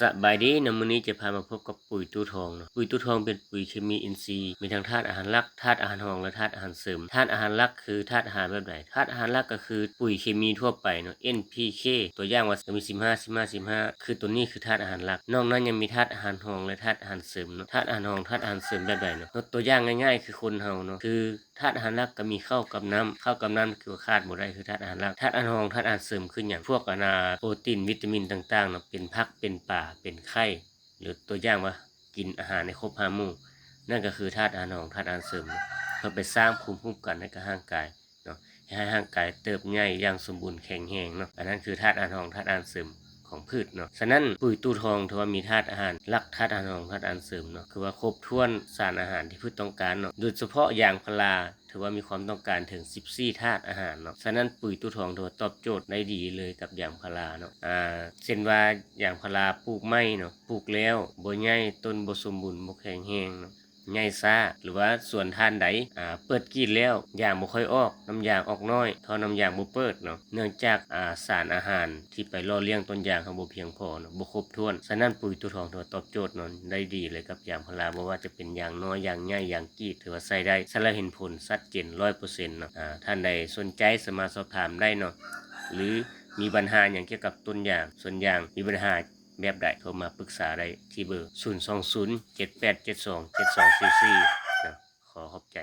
ສະບາຍດີເນາະ, ມື້ນີ້ຈະພາມາພົບກັບປຸ໋ຍຕູ້ທອງເນາະ. ປຸ໋ຍຕູ້ທອງເປັນປຸ໋ຍເຄມີອິນຊີ, ມີທັງທາດອາຫານຫຼັກ, ທາດອາຫານຮອງ ແລະ ທາດອາຫານເສີມ. ທາດອາຫານຫຼັກຄືທາດອາຫານແບບໃດ? ທາດອາຫານຫຼັກກໍຄືປຸ໋ຍເຄມີທົ່ວໄປເນາະ, ເອັນ ພີ ເຄ ຕົວຢ່າງວ່າກໍມີສິບຫ້າ ສິບຫ້າ ສິບຫ້າ ຄືຕົວນີ້ຄືທາດອາຫານຫຼັກ. ນອກນັ້ນຍັງມີທາດອາຫານຮອງ ແລະ ທາດອາຫານເສີມເນາະ. ທາດອາຫານຮອງ ທາດອາຫານເສີມແບບໃດເນາະ? ຍົກຕົວຢ່າງງ່າຍໆ ຄືຄົນເຮົາເນາະ, ຄື ທາດອາຫານຫຼັກກໍມີເຂົ້າກັບນ້ຳ, ເຂົ້າກັບນ້ຳຄືຂາດບໍ່ໄດ້ຄືທາດອາຫານຫຼັກ. ທາດອາຫານຮອງ ທາດອາຫານເສີມຄືຫຍັງ? ພວກອັນນ່າ ໂປຣຕີນ ວິຕາມິນຕ່າງໆເນາະ, ເປັນຜັກ ເປັນປາ ເປັນໄຂ່ ຫຼືຕົວຢ່າງວ່າກິນອາຫານໃຫ້ຄົບຫ້າໝູ່, ນັ້ນກໍຄືທາດອາຫານຮອງ ທາດອາຫານເສີມ ເພື່ອໄປສ້າງພູມຄຸ້ມກັນໃຫ້ກັບຮ່າງກາຍເນາະ, ເຮັດໃຫ້ຮ່າງກາຍເຕີບໃຫຍ່ຢ່າງສົມບູນແຂງແຮງເນາະ. ອັນນັ້ນຄືທາດອາຫານຮອງ ທາດອາຫານເສີມ ຂອງພືດເນາະ. ສະນັ້ນ ປຸ໋ຍຕູ້ທອງຖືວ່າມີທາດອາຫານຫຼັກ, ທາດອາຫານຮອງ, ທາດອາຫານເສີມເນາະ, ຄືວ່າຄົບຖ້ວນສານອາຫານທີ່ພືດຕ້ອງການເນາະ. ໂດຍສະເພາະຢາງພາລາ ຖືວ່າມີຄວາມຕ້ອງການເຖິງສິບສີ່ທາດອາຫານເນາະ. ສະນັ້ນ ປຸ໋ຍຕູ້ທອງຖືວ່າຕອບໂຈດໄດ້ດີເລີຍກັບຢາງພາລາເນາະ. ອາ ເຊັ່ນວ່າຢາງພາລາປູກໃໝ່ເນາະ, ປູກແລ້ວບໍ່ໃຫຍ່, ຕົ້ນບໍ່ສົມບູນ, ບໍ່ແຂງແຮງເນາະ, ໃຫຍ່ຊ້າ ຫຼືວ່າສວນທ່ານໃດ ອາ ເປີດກຣີດແລ້ວຢາງບໍ່ຄ່ອຍອອກ, ນ້ຳຢາງອອກໜ້ອຍ, ທໍ່ນ້ຳຢາງບໍ່ເປີດເນາະ, ເນື່ອງຈາກ ອາ ສານອາຫານທີ່ໄປຫຼໍ່ລ້ຽງຕົ້ນຢາງເຮົາບໍ່ພຽງພໍເນາະ, ບໍ່ຄົບຖ້ວນ. ສະນັ້ນ ປຸ໋ຍຕູ້ທອງຖືວ່າຕອບໂຈດເນາະ ໄດ້ດີເລີຍກັບຢາງພາລາ, ບໍ່ວ່າຈະເປັນຢາງນ້ອຍ, ຢາງໃຫຍ່, ຢາງກຣີດ ຖືວ່າໃຊ້ໄດ້. ສະນັ້ນເຫັນຜົນຊັດເຈນຮ້ອຍເປີເຊັນເນາະ. ອາ ທ່ານໃດສົນໃຈສາມາດສອບຖາມໄດ້ເນາະ, ຫຼືມີບັນຫາຫຍັງກ່ຽວກັບຕົ້ນຢາງ, ສວນຢາງ ມີບັນຫາແບບໃດ ໂທມາປຶກສາໄດ້ທີ່ເບີ ສູນສອງສູນ ເຈັດແປດເຈັດສອງ ເຈັດສອງສີ່ສີ່ເນາະ. ຂໍຂອບໃຈ.